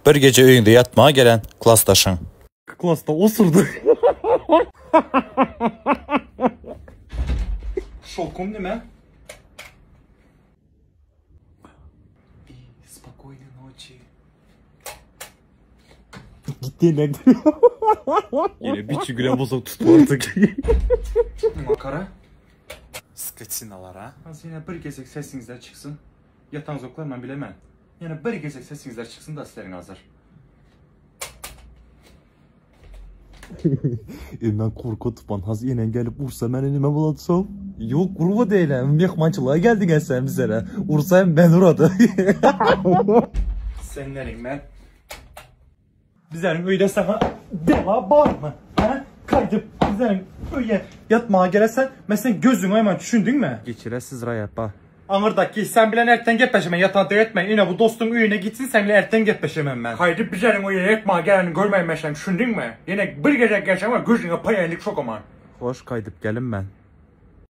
Bir gece öýüňde ýatmaga gelen klasdaşyň. Klasda osurdy. Şokum nime? Spokojny noçi. Gitti Yine bir çigüren bozuk tuttu artık. Makara. Skatinalar ha. Az yine bir gezek sesinizler çıksın. Yatan zoklar ben bilemem. Yine bir gezek sesinizler çıksın da sizlerin hazır. E ben korkutman haz yine gelip ursa ben nime bulatsam. Yok urma değil Mehmançılığa geldin sen bizlere. Ursayım ben uradı. Senlerin ben. Bizlerin öyle sana deva var mı? Ha? Kaydıp bizlerin öyle yatmaya gelesen mesela gözün hemen düşündün mü? Geçiresiz rayapa. Anırdaki sen bilen erten git peşime yatan etme. Yine bu dostun üyüne gitsin sen bile erten git peşime ben. Haydi bizlerin öyle yatmaya geleni görmeyin mesela düşündün mü? Yine bir gece geçen var gözüne payaylık çok aman. Hoş kaydıp gelin ben.